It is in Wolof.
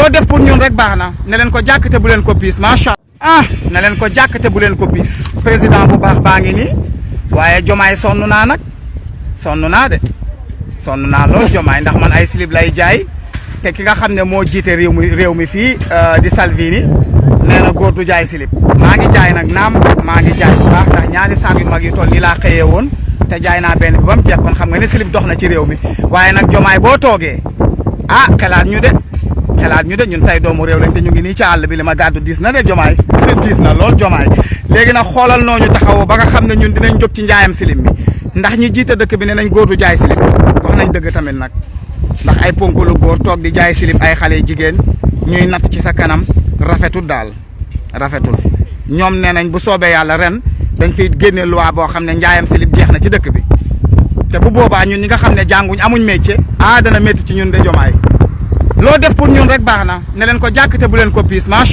loo def pour ñun rek baax na ne leen ko jàkk te bu leen ko piis macha allah ne leen ko jàkk te bu leen ko piis président bu baax baa ngi nii waaye jomaay sonn naa nag sonn naa de sonn naa lool jomaay ndax man ay slip lay jaay te ki nga xam ne moo jiite réew mi fii di Salvini nee na góor du jaay slip maa ngi jaay nag naam maa ngi jaay bu baax ndax ñaari saak yu mag yu toll nii laa xëyee woon te jaay naa benn bi ba mu jeex kon xam nga ne slip dox na ci réew mi waaye nag jomaay boo toogee xelaat ñu de ñun say doomu réew lañ te ñu ngi nii ci àll bi li ma gàddu diis na de jomaay diis na lool jomaay léegi nag xoolal noo ñu taxawoo ba nga xam ne ñun dinañ jóg ci njaayam slip mi ndax ñi jiite dëkk bi ne nañ góor du jaay slip wax nañ dëgg tamit nag ndax ay ponkolu góor toog di jaay slip ay xale jigéen ñuy natt ci sa kanam rafetul daal rafetul ñoom nee nañ bu soobee yàlla ren dañ fiy génne loi boo xam ne njaayam slip jeex na ci dëkk bi te bu boobaa ñun ñi nga xam ne jànguñ amuñ métier dana métti ci ñun de jomaay loo def pour ñun rek baax na ne leen ko jàkk te bu leen ko piis macha